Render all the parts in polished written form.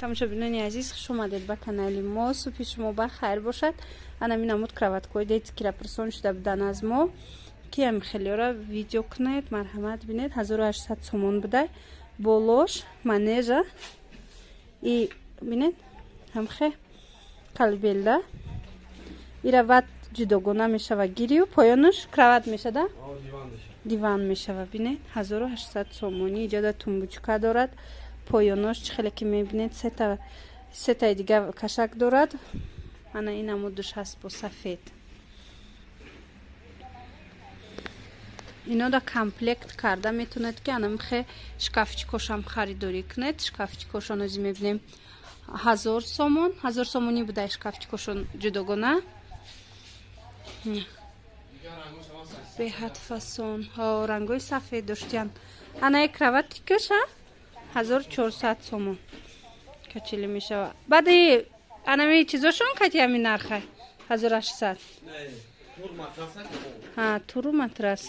Тамошобинони азиз, хуш омадед ба канали мо. Субҳи шумо ба хайр бошад. Ана минамуд кроваткои детскира пурсон шуда будан аз мо, ки ам хелиёра видео кунед, марҳамат бинед. 1800 сомон буда. Болош манежа и бинед ҳамхе калбелда. Ира ват ҷудогона мешава гирию поёнуш кроват мешада? Диван мешава. Бинед 1800 сомонӣ. Иҷода тумбучка дорад. Поёнош чӣ хеле ки мебинед сетаи дига кашак дорад. Ана ин намудуш ҳаст бо сафед. Ино да комплект карда метавонед ки анамхе шкафчикошам харидорӣ кунед. Шкафчикошон ози мебинем 1000 сомон, 1000 сомонӣ буда шкафчикошон ҷудогона. Беҳад фасон. Ҳо, рангои сафед доштиян. Ана кроватикаша 1400 сомон качели мешава. Баъди анами чизошон кати ҳамин нарха 1800. Ҳа, туру матрас.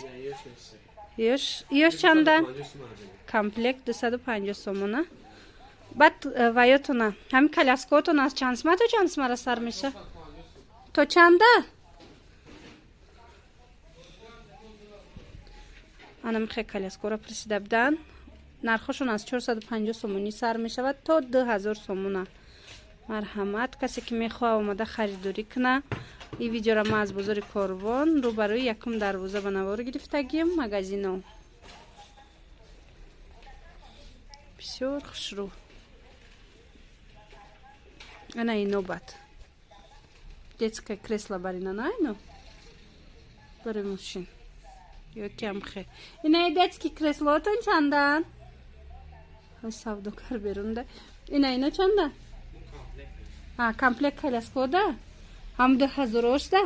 Ёш чанда? Комплект 250 сомона. Баъд ваётона ҳамин коляскоотон аз чанд сма то чанд смара сар меша? То чанда? Анамихе коляскора присида будан. Нархошон аз 450 сомонӣ сар мешавад то 2000 сомона. Марҳамат, касе ки мехоҳад омада харидорӣ куна. Ин видеоро ма аз бозори Корвон рӯбарӯи якум дарвоза ба навор гирифтагим магазино. Бисёр хушрӯ. Ана ино бад. Детское кресло барина на ино? Барои мошин. Ё кам хе. Ина детский креслоотон чандан? Савдогар берунда. Ина ино чанда? А, комплект коляскода? Ҳам 2000 ошда?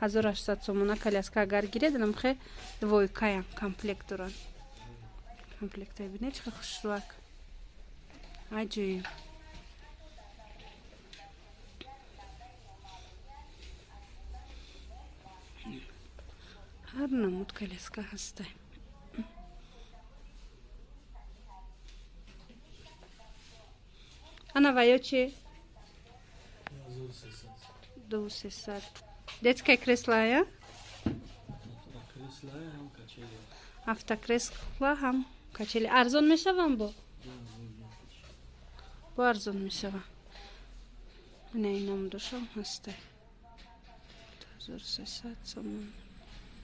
1800 сомона коляска агар гиред, намхе двойкаям комплект доранд. Комплектай бинед чӣ хушрӯак. Аҷоиб. Ҳар намуд коляска ҳаста. Ана ваё чи? 2300. Детское кресло, я? Автокресло ҳам качели. Арзон мешавам бо? Бо арзон мешава. Ина инам дошам ҳаста. 2300 сомон.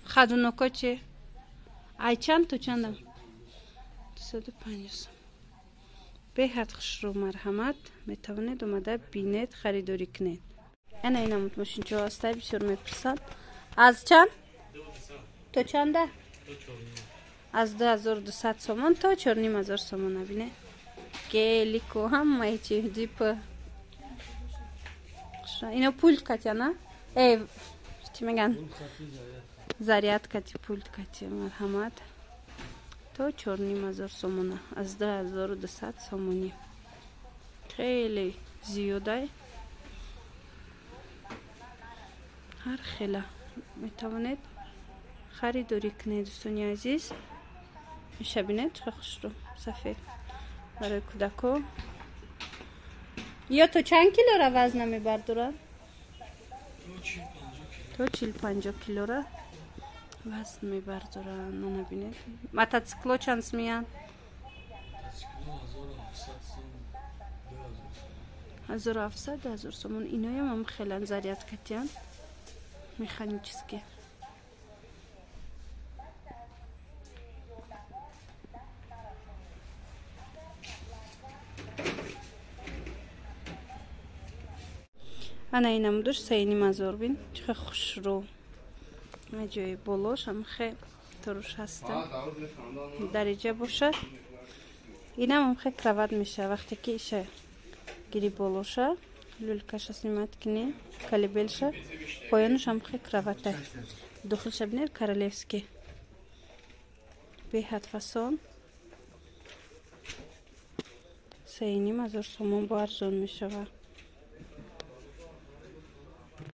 Хадуноко чи? Ай чанд то чандам? 250 сом. Беҳад хушрӯ, марҳамат, метавонед омада бинед, харидорӣ кунед. Ана инамуд мошинчо ҳаста, бисёр мепурсанд. Аз чанд? То чанда? Аз 2200 сомон то 4500 сомона бинед. Гелико, ҳамаи чи, джип. Ино пульт катя, на? Чӣ меган? Заряд кати, пульт кати, марҳамат. То 4500 сомона, аз 2200 сомонӣ. Хеле зиёдай. Ҳар хела метавонед харидорӣ кунед, дӯстони азиз. Меша бинед чӣ хушрӯ, сафед барои кӯдако. Ё то чанд килора вазна мебардорад? То 40-50 килора вазн мебардоранд. Нана бинед. Мотоцикло чанд смиянд? 1700, 2000 сомон. Иноям ҳам хелан заряд катиянд. Механически. Ана инамудуш 3500 бин. Чӣ хушрӯ. Аҷоиб болош ҳамхе туруш ҳаста. Дариҷа бошад. Инам ҳамхе кроват мешава вақте ки иша гири болоша, люлькаша снимат кунӣ, калибелша, поёнуш ҳамхе кровата. Дохилша бинед королевский. Беҳад фасон. 3500 сомон бо арзон мешава.